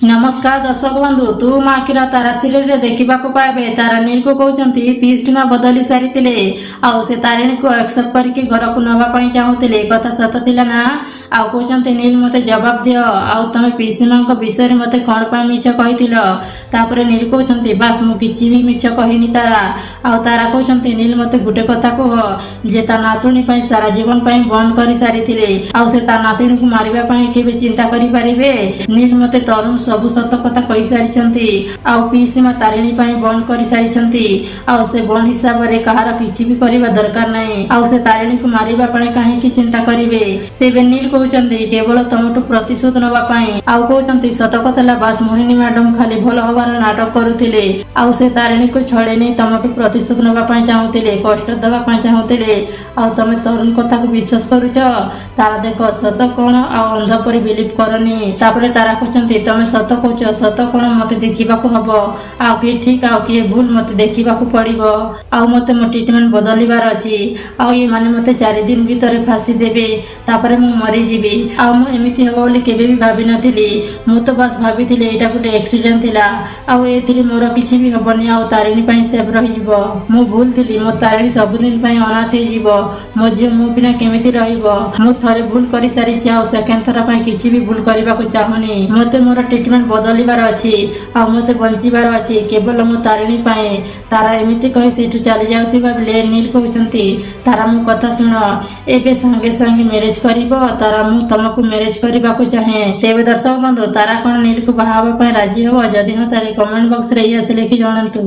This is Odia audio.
ନମସ୍କାର ଦର୍ଶକ ବନ୍ଧୁ, ତୁ ମୋ ଆଖିର ତାରା ସିରିଏଲରେ ଦେଖିବାକୁ ପାଇବେ, ତାରା ନୀଲକୁ କହୁଛନ୍ତି ପିଇସୀମା ବଦଳି ସାରିଥିଲେ ଆଉ ସେ ତାରିଣୀକୁ ଆକ୍ସେପ୍ଟ କରିକି ଘରକୁ ନେବା ପାଇଁ ଚାହୁଁଥିଲେ। ଏ କଥା ସତ ଥିଲା ନା? ଆଉ କହୁଛନ୍ତି, ନୀଲ, ମୋତେ ଜବାବ ଦିଅ, ଆଉ ତମେ ପିଇସୀମାଙ୍କ ବିଷୟରେ ମୋତେ କ'ଣ ପାଇଁ ମିଛ କହିଥିଲ? ତାପରେ ନୀଲ କହୁଛନ୍ତି, ବାସ୍, ମୁଁ କିଛି ବି ମିଛ କହିନି ତାରା। ଆଉ ତାରା କହୁଛନ୍ତି, ନୀଲ, ମୋତେ ଗୋଟେ କଥା କୁହ ଯେ ତା ନାତୁଣୀ ପାଇଁ ସାରା ଜୀବନ ପାଇଁ ବଣ୍ଡ କରି ସାରିଥିଲେ, ଆଉ ସେ ତା ନାତୁଣୀକୁ ମାରିବା ପାଇଁ କେବେ ଚିନ୍ତା କରିପାରିବେ? ନୀଲ, ମୋତେ ତରୁଣ ସବୁ ସତ କଥା କହିସାରିଛନ୍ତି ଆଉ ପିଇସୀମା ତାରିଣୀ ପାଇଁ ବଣ୍ଡ କରିସାରିଛନ୍ତି ଆଉ ସେ ବଣ୍ଡ ହିସାବରେ କାହାର କିଛି ବି କରିବା ଦରକାର ନାହିଁ। ଆଉ ସେ ତାରିଣୀକୁ ମାରିବା ପାଇଁ କାହିଁକି ଚିନ୍ତା କରିବେ? ତେବେ ନୀଲ କହୁଛନ୍ତି, କେବଳ ତମଠୁ ପ୍ରତିଶୋଧ ନେବା ପାଇଁ। ଆଉ କହୁଛନ୍ତି, ସତ କଥା ହେଲା ବାସ୍, ମୋହିନୀ ମ୍ୟାଡମ ଖାଲି ଭଲ ହବାର ନାଟକ କରୁଥିଲେ ଆଉ ସେ ତାରିଣୀକୁ ଛଡେଇ ନେଇ ତମଠୁ ପ୍ରତିଶୋଧ ନେବା ପାଇଁ ଚାହୁଁଥିଲେ, କଷ୍ଟ ଦେବା ପାଇଁ ଚାହୁଁଥିଲେ। ଆଉ ତମେ ତରୁଣ କଥାକୁ ବିଶ୍ୱାସ କରୁଛ? ତାରା, ଦେଖ, ସତ କଣ ଆଉ ଅନ୍ଧ ପରି ବିଲିଭ କରନି। ତାପରେ ତାରା କହୁଛନ୍ତି, ତମେ ସତ କହୁଛ, ସତ କଣ ମତେ ଦେଖିବାକୁ ହବ। ଆଉ କିଏ ଠିକ ଆଉ କିଏ ଭୁଲ ମତେ ଦେଖିବାକୁ ପଡିବ। ଆଉ ମତେ ମୋ ଟ୍ରିଟମେଣ୍ଟ ବଦଳିବାର ଅଛି। ଆଉ ଏମାନେ ମତେ 4 ଦିନ ଭିତରେ ଫାଶୀ ଦେବେ, ତାପରେ ମୁଁ ମରିଯିବି। ଆଉ ମୁଁ ଏମିତି ହବ ବୋଲି କେବେ ବି ଭାବିନଥିଲି। ମୁଁ ତ ବାସ୍ ଭାବିଥିଲି ଏଇଟା ଗୋଟେ ଆକ୍ସିଡେଣ୍ଟ ଥିଲା ଆଉ ଏଥିରେ ମୋର କିଛି ବି ହବନି ଆଉ ତାରିଣୀ ପାଇଁ ସେଫ୍ ରହିଯିବ। ମୁଁ ଭୁଲ ଥିଲି। ମୋ ତାରିଣୀ ସବୁଦିନ ପାଇଁ ଅନାଥ ହେଇଯିବ। ମୋ ଝିଅ ମୋ ବିନା କେମିତି ରହିବ? ମୁଁ ଥରେ ଭୁଲ କରିସାରିଛି, ଆଉ ସେକେଣ୍ଡ ଥର ପାଇଁ କିଛି ବି ଭୁଲ କରିବାକୁ ଚାହୁଁନି। ମତେ ମୋର ଟ୍ରିଟମେଣ୍ଟ ବଦଳିବାର ଅଛି ଆଉ ମତେ ବଞ୍ଚିବାର ଅଛି କେବଳ ମୋ ତାରିଣୀ ପାଇଁ। ତାରା ଏମିତି କହି ସେଇଠୁ ଚାଲି ଯାଉଥିବା ବେଳେ ନୀଲ କହୁଛନ୍ତି, ତାରା, ମୋ କଥା ଶୁଣ, ଏବେ ସାଙ୍ଗେ ସାଙ୍ଗେ ମ୍ୟାରେଜ କରିବ। ତାରା, ମୁଁ ତମକୁ ମ୍ୟାରେଜ କରିବାକୁ ଚାହେଁ। ତେବେ ଦର୍ଶକ ବନ୍ଧୁ, ତାରା କଣ ନୀଲକୁ ବାହା ହେବା ପାଇଁ ରାଜି ହବ? ଯଦି ହଁ, ତାହେଲେ କମେଣ୍ଟ ବକ୍ସରେ ୟେସ୍ ଲେଖି ଜଣାନ୍ତୁ।